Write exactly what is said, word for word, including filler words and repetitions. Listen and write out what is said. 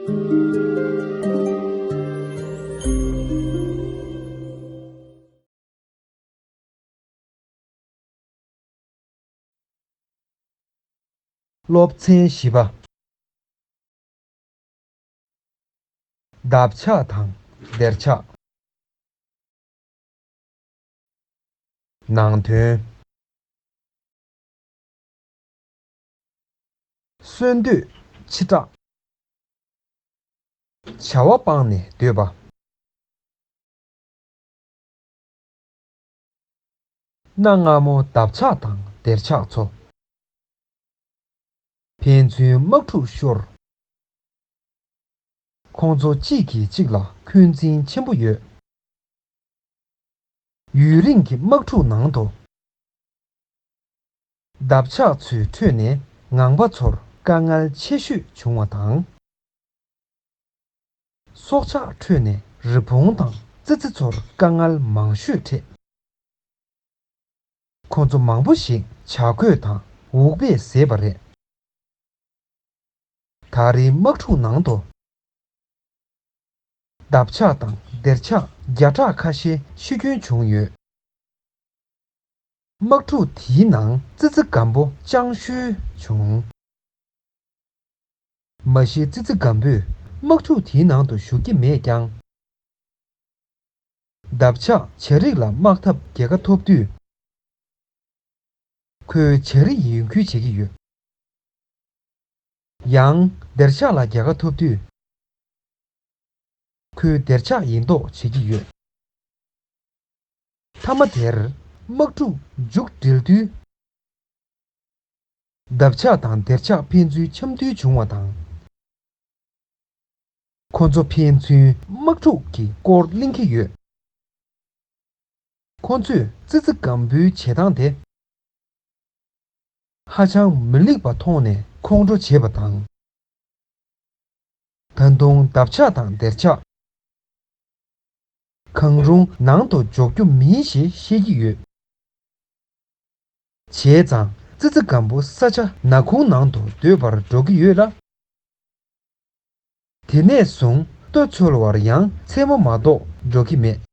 སློབ་ཚན་བཞི་པ། འདབ་ཆགས་དང་སྡེར་ཆགས། ནང་དོན། སོན་སྡོད་ཕྱི་བསྲེགས། བྱ་བ་སྤངས་ནས་སྡོད་པ། གནའ་སྔ་མོ་འདབ་ཆགས་དང་སྡེར་ཆགས་ཚོ། ཕན་ཚུན་དམག་འཁྲུག་ཤོར། ཁོང་ཚོ་གཅིག་གིས་གཅིག་ལ་འཁོན་འཛིན་ཆེན་པོ་ཡོད། ཡུན་རིང་གི་དམག་འཁྲུག་ནང་དུ། འདབ་ཆགས་ཚོའི་ཁྲོད་ནས་ངང་པ་ཚོར་དཀའ་ངལ་ཆེ་ཤོས་བྱུང་བ་དང་། སྲོག་ཆགས་ཁྲོད་ནས་རི་བོང་དང་ཙི་ཙི་ཚོར་དཀའ་ངལ་མང་ཤོས་འཕྲད། ཁོ་ཚོ་མང་པོ་ཞིག་བྱ་རྒོད་དང་འུག་པས་བཟས་པ་རེད། ད་རེས་དམག་འཁྲུག་ནང་དུ། འདབ་ཆགས་དང་སྡེར་ཆགས་བརྒྱ་ཕྲག་ཁ་ཤས་ཤི་སྐྱོན་བྱུང་ཡོད། དམག་འཁྲུག་དེའི་ནང་ཙི་ཙི་སྒམ་པོ་སྤྱང་ཤོས་བྱུང་། མ་གཞི་ཙི་ཙི་སྒམ་པོས་དམག་འཁྲུག་དེའི་ནང་དུ་ཞུགས་ཀྱི་མེད་ཀྱང་། འདབ་ཆགས་བྱ་རིགས་ལ་དམག་འཐབ་རྒྱལ་ཁ་ཐོབ་དུས། ཁོས་བྱ་རིགས་ཡིན་ཁུལ་བྱེད་ཀྱི་ཡོད། ཡང་སྡེར་ཆགས་ལ་རྒྱལ་ཁ་ཐོབ་དུས། ཁོས་སྡེར་ཆགས་ཡིན་མདོག་བྱེད་ཀྱི་ཡོད། མཐའ་མ་དེར་དམག་འཁྲུག་མཇུག་བསྒྲིལ་དུས། འདབ་ཆགས་དང་སྡེར་ཆགས་ཕན་ཚུན་འཆམ་མཐུན་བྱུང་བ་དང་། ཁོ་ཚོ་ཕན་ཚུན་དམག་འཁྲུག་གི་སྐོར་གླེང་གི་ཡོད། ཁོ་ཚོས་ཙི་ཙི་སྒམ་པོའི་བྱེད་སྟངས་དེ། ཧ་ཅང་མི་ལེགས་པ་མཐོང་ནས་ཁོང་ཁྲོ་བྱེད་པ་དང་། ད་དུང་འདབ་ཆགས་དང་སྡེར་ཆགས། གང་རུང་ནང་དུ་འཇོག་རྒྱུ་མིན་ཞེས་བཤད་ཀྱི་ཡོད། བྱས་ཙང་ཙི་ཙི་སྒམ་པོ་ས་ཆ་ནག་ཁུང་ནང་དུ་སྡོད་པར་འགྲོ་གི་ཡོད་ལ། དེ་ནས་བཟུང་ལྟོ་འཚོལ་བར་ཡང་མཚན་མོ་མ་གཏོགས་འགྲོ་གི་མེད།